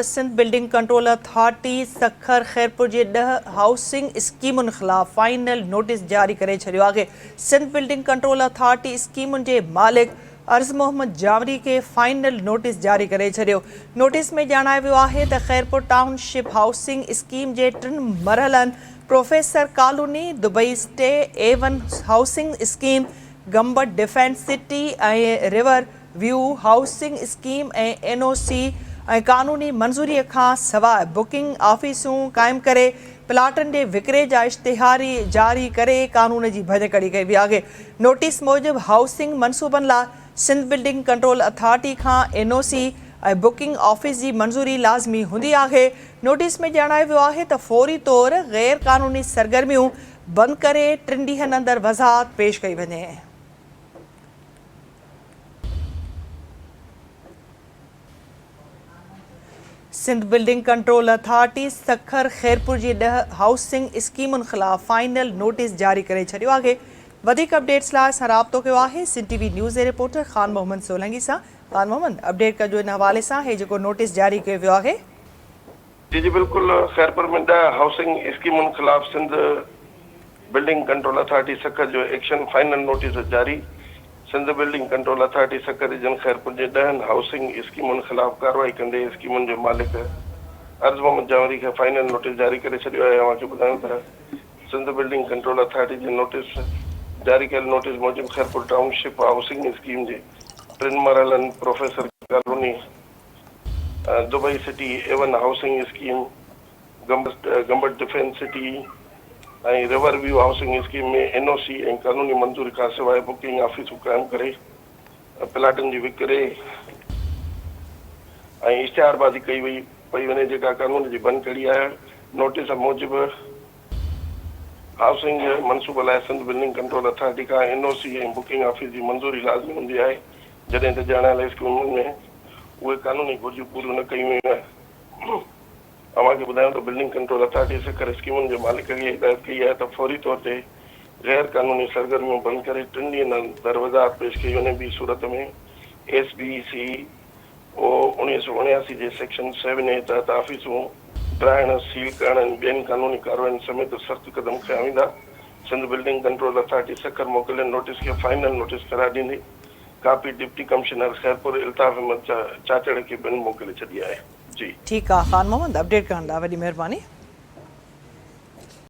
Sindh building control authority Sukkur Khairpur جي ڏهه housing اسڪيمن خلاف فائنل نوٽيس جاري ڪري ڇڏيو آهي. سنڌ بلڊنگ ڪنٽرول اٿارٽي اسڪيمن جي مالڪ عرض محمد جاوري کي فائنل نوٽيس جاري ڪري ڇڏيو. نوٽيس ۾ ڄاڻايو ويو آهي ته Khairpur town ship housing scheme جي ٽن مرحلن professor colony, Dubai city, A one housing scheme, Gambat defence city ۽ river view housing scheme ۽ N O C ۽ قانوني منظوري کان سواء بڪنگ آفيسون قائم ڪري پلاٽن جي وڪري جا اشتهاري جاري ڪري قانون جي ڀڃڪڙي ڪئي وئي آهي. نوٽيس موجب هائوسنگ منصوبن لاء سنڌ بلڊنگ ڪنٽرول اٿارٽي کان اين او سي ۽ بڪنگ آفيس جي منظوري لازمي هوندي آهي. نوٽيس ۾ ڄاڻايو ويو آهي ته فوري طور غير قانوني سرگرميون بند ڪري ٽن ڏينهن اندر وضاحت پيش ڪئي وڃي. Sindh building control authority Sukkur Khairpur جي ڏهه هائوسنگ اسڪيمن خلاف فائنل نوٽيس جاري ڪري ڇڏيو آهي. وڌيڪ اپڊيٽس لاء اسان رابطو ڪيو آهي سنڌ ٽي وي نيوز جي رپورٽر خان محمد سولنگي سان. خان محمد اپڊيٽ ڪجو ان حوالي سان هي جيڪو نوٽيس جاري ڪيو ويو آهي. جي جي بلڪل خيرپور ۾ ڏهه هائوسنگ اسڪيمن خلاف Sindh building control authority Sukkur جو ايڪشن فائنل نوٽيس جاري Sindh building control authority Sukkur region Khairpur جي ڏهن هائوسنگ اسڪيمن خلاف ڪارروائي ڪندي اسڪيمن جي مالڪ عرض محمد جانوري کي فائنل نوٽيس جاري ڪري ڇڏيو آهي اوهان کي ٻڌايون ته سنڌ بلڊنگ ڪنٽرول اٿارٽي جي نوٽيس جاري ڪيل نوٽيس موجب Khairpur town ship housing scheme جي ٽن مرحلن professor colony Dubai city, A one housing scheme, Gambat defence city ۽ river view housing scheme ۾ N O C ۽ قانوني منظوري کانسواء بڪنگ آفيسون قائم ڪري پلاٽن جي وڪري ۽ اشتهاربازي ڪئي وئي پئي وڃي جيڪا قانون جي ڀڃڪڙي آهي. نوٽيس موجب هائوسنگ منصوبي لاء سنڌ بلڊنگ ڪنٽرول اٿارٽي کان اين او سي ۽ بڪنگ آفيس جي منظوري لازمي هوندي آهي جڏهن ته ڄاڻايل اسڪيمن ۾ اهي قانوني گهرجون پوريون نه ڪيون ويون آهن. اوهان کي ٻڌايون ته بلڊنگ ڪنٽرول اٿارٽي سکر اسڪيمن جي مالڪ کي هدايت ڪئي آهي ته فوري طور تي غير قانوني سرگرميون بند ڪري ٽن ڏينهن اندر وضاحت پيش ڪئي وڃي ٻي صورت ۾ ايس بي سي او 1979 جي سيڪشن سيون اي تحت آفيسون ڊاهڻ، سيل ڪرڻ ۽ ٻين قانوني ڪاررواين سميت سخت قدم کنيا ويندا. Sindh building control authority Sukkur موڪليل نوٽيس کي فائنل نوٽيس قرار ڏيندي copy deputy commissioner Khairpur Altaf Ahmed Chachar کي پڻ موڪلي ڇڏي آهي. جي. ٺيڪ آ خان محمد اپڊيٽ ڪرڻ لاء وڏي مهرباني.